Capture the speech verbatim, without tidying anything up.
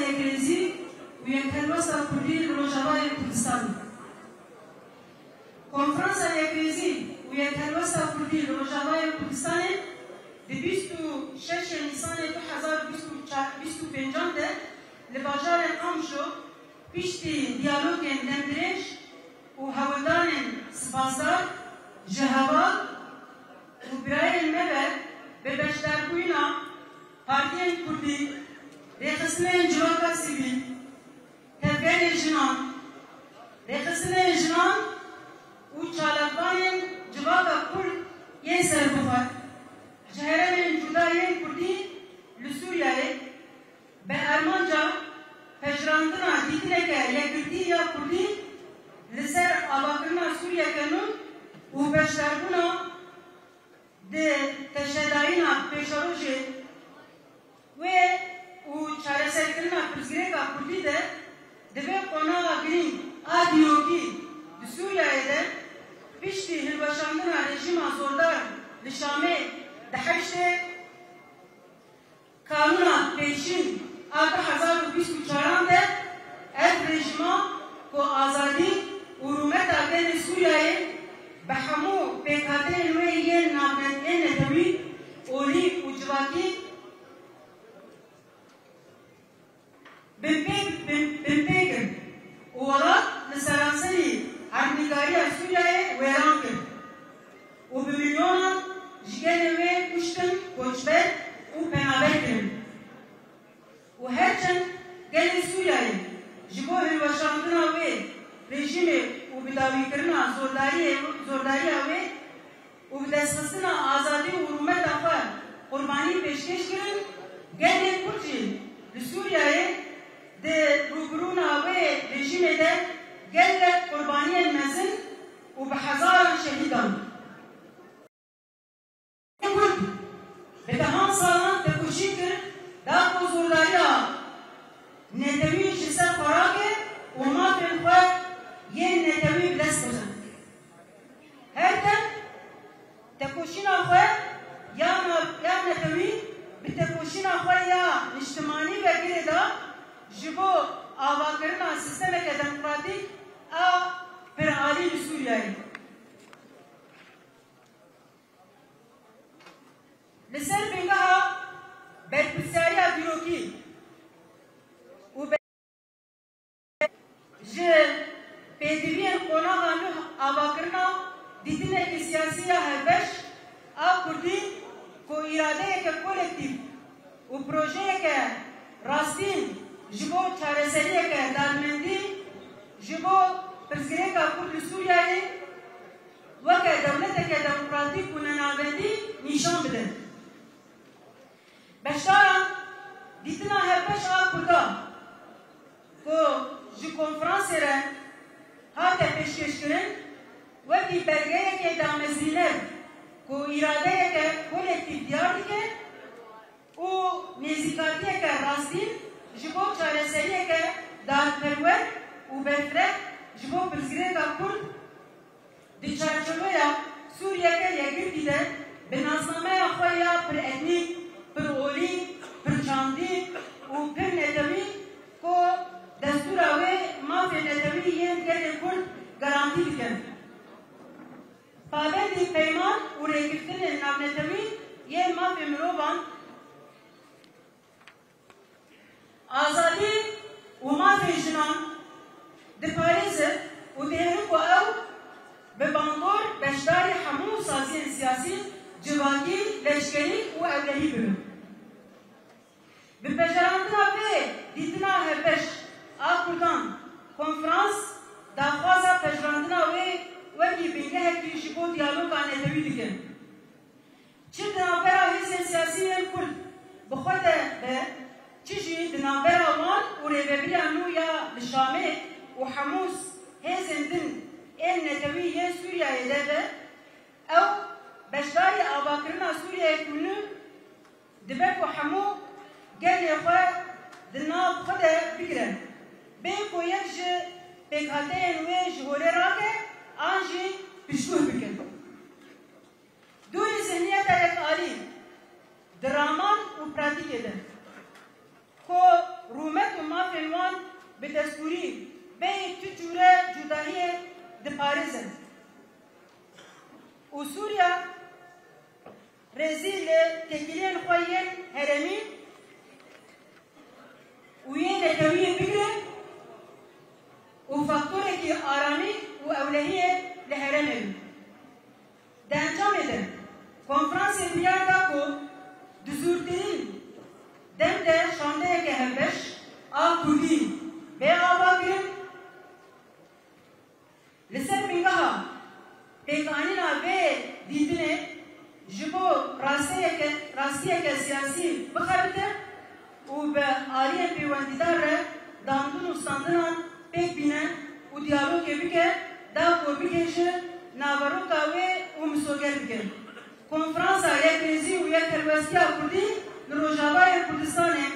Yekrêzî û Yekhelwesta Kurdî li Rojavayê Kurdistanê. Konferansa Yekrêzî û Yekhelwesta Kurdî li Rojavayê Kurdistanê di bîst û şeşê Nîsanê du hezar û bîst û çar, bîst û pêncan de li bajarê Qamişlo piştî diyalogên demdirêj û hewldanên spasdar ji heval û birayên me ve bi beşdarbûyîna partiyên kurdî, rêxistinên civaka sivîl, tevgerê jinan, rêxistinên jinan û çalakvanên civaka kurd yên serbixwe ji herêmên cuda yên kurdî li Sûriyeyê bi armanca pejirandina dîtineke yekgirtî ya kurdî li ser avakirina Sûriyeke nû û beşdarbûna di teşedayîna pêşerojê wê û çareserkirina pirsgirêka kurdî de di vê qonaxa girîng a dîrokî di Sûriyeyê de piştî hilweşandina rejîma zordar li Şamê di heştê Kanûna pêşîn a du hezar û bîst û çaran de ev rejîma ku azadî û rûmeta gelê Sûriyeyê bi hemû pêkhateyên wê yên navnet-, ên netewî, olî û civakî binpê-, bin-, binpê kir û welat li seranserî erdnîgariya Sûriyeyê wêran kir û bi milyonan ji gelê wê kuştin, koçber û penaber kirin. Û her çend gelê Sûriyeyê ji bo hilweşandina wê rejîmê û bidawîkirina zordariyê, zordariya wê û bi destxistina azadî û rûmeta xwe qurbanî pêşkêş kirin, gelê Kurd jî li Sûriyeyê di rûbirûna wê rejîmê de gelek qurbaniyên mezin û bi hezaran şehîd dan. Kurd bi dehan salan tekoşîn kir, da ku zordariya netewî ji ser xwe rake û mafên xwe yên netewî bi dest bixin. Her dem tekoşîna xwe ya na-, ya netewî bi tekoşîna xwe ya niştimanî ve girêda ji bo avakirina sîstemeke demokratîk a piralî li Sûriyeyê. Li ser bingeha berpirsyariya dîrokî û be-, ji pêdiviyên qonaxa nû avakirina dîtineke siyasî ya hevbeş a kurdî ku îradeyeke kolektîf û projeyeke rastîn ji bo çareseriyeke dadmendî ji bo pirsgirêka kurd li Sûriyeyê weke dewleteke demokratîk û nenavendî nîşan bide. Beşdaran dîtina hevbeş a kurda ku ji konferansê re hate pêşkêşkirin, wekî belgeyeke damezrîner ku îradeyeke kolektîf diyar dike û nêzîkatiyeke rastîn ji bo çareseriyeke dadperwer û berfireh ji bo pirsgirêka kurd di çarçoveya Sûriyeke yekgirtî de bi nasnameya xwe ya piretnîk, pirolî, pirçandî û pirnetewî ku destûra wê mafê netewî yên gelê Kurd garantî dike. Pabendî peyman û rêgirtinên navnetewî yên mafê mirovan, azadî û mafê jinan diparêze û dihêle ku ew bi bandor beşdarî hemû saziyên siyasî, civakî, leşkerî û ewlehî bibin. Bi pejirandina vê dîtina hevbeş a kurdan, konferans daxwaza pejirandina wê wekî bingehekî ji bo diyaloga netewî dike. Çi di navbera hêzên siyasî yên kurd bi xwe de be, çi jî di navbera wan û rêvebiriya nû ya li Şamê û Hemus hêzên din ên netewî yên Sûriyeyê de be, ew beşdarî avakirina Sûriyeyê ku nû dibe ku hemû gelê xwe di nav xwe de bigire, bê ku yek ji pêkhateyên wê ji holê rake an jî piştguh bike. Dûrî zihniyeta yekalî di raman û pratîkê de ku rûmet û Bi destûrî bêyî tu cûre cudahiyê diparêzin û Sûriya rêzî li têkiliyên xwe yên herêmî û yên netewiyê bigirin û faktorekî aramî û ewlehiyê li herêmê bin. Di encamê de, konferansê biryar da ku di zûrtirîn dem de şandeyeke hevbeş a kurdî bê avakirin. Li ser bingeha pêkanîna vê dîtinê ji bo rasteyeke, rastiyeke siyasî bixebite û bi aliyên pêwendîdar re dandin û standinan pêk bîne û diyalogê bike, da ku bigihêje naveroka wê û misoger bike. Konferansa Yekrêzî û Yekhelwestiya Kurdî li Rojavayê Kurdistanê